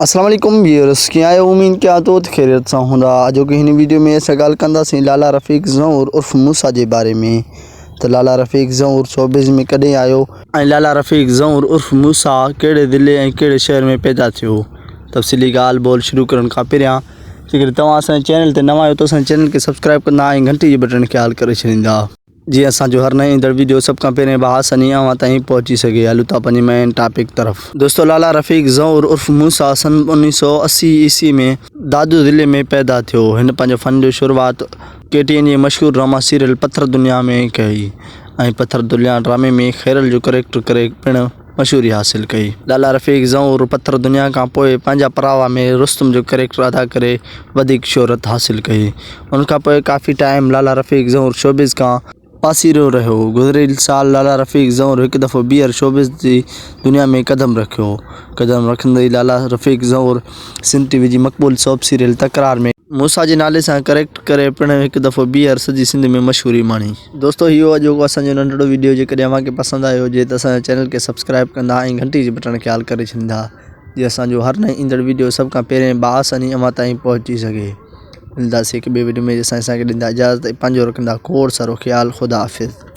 اسلام عليڪم ويورس ڪيئن آهيو اميد ڪيان ٿو ته خيريت سان هوندا اڄوڪي هن ويڊيو ۾ اسان ڳالهه ڪنداسين لالا رفيق زئور عرف موسيٰ جي باري ۾ ته لالا رفيق زئور شوبز ۾ ڪڏهن آيو ۽ لالا رفيق زئور عرف موسيٰ ڪهڙي ضلعي ۽ ڪهڙي شهر ۾ پيدا ٿيو تفصيلي ڳالهه ٻولهه شروع ڪرڻ کان پهريان جيڪڏهن توهان اسان جي چينل تي نوان آهيو ته اسان جي چينل کي سبسڪرائب ڪندا ۽ گهنٽي جي بٽڻ کي آل ڪري ڇڏيندا. جيئن اسان جو هر نئين ايندڙ ويڊيو سڀ کان پهرين باآساني اوهان تائين پهچي سگهي. هلون ٿا پنهنجي مين ٽاپڪ طرف. دوستو لالا رفيق زئور عرف موسيٰ سن 1980 عيسوي ۾ دادو ضلعي ۾ پيدا ٿيو. هن پنهنجو فن جو شروعات ڪي ٽي اين جي مشهور ڊراما سيريل پٿر دنيا ۾ ڪئي ۽ پٿر دنيا ڊرامي ۾ خيرل جو ڪريڪٽر ڪري پڻ مشهوري حاصل ڪئي. لالا رفيق زئور پٿر دنيا کان پوء پنهنجا پراوا ۾ رستم جو ڪريڪٽر ادا ڪري وڌيڪ شهرت حاصل ڪئي. ان کان پوء ڪافي ٽائيم لالا رفيق زئور شوبز کان پاسيرو رهيو. گذريل سال لالا رفيق زئور هڪ دفعو ٻيهر شوبز جي دنيا ۾ قدم رکيو. قدم رکندي ئي لالا رفيق زئور سنڌ ٽي وي جي مقبول سوپ سيريل تڪرار ۾ موسيٰ جي نالي سان ڪريڪٽر ڪري پڻ هڪ دفعو ٻيهر سڄي سنڌ ۾ مشهوري ماڻي. دوستو هي هو اڄوڪو اسان جو ننڍڙو وڊيو جيڪڏهن اوهان کي پسند آيو هجي ته اسان جي چينل کي سبسڪرائب ڪندا ۽ گهنٽي جي بٽڻ کي آل ڪري ڇڏيندا جيئن اسان جو هر نئين ايندڙ وڊيو سڀ کان پهرين باآساني اوهان تائين پهچي سگهي ملداسين هڪ ٻي وڊيو ۾ جيسين اسان کي ڏيندا اجازت ۽ پنهنجو رکندا کوڙ سارو خيال خدا حافظ.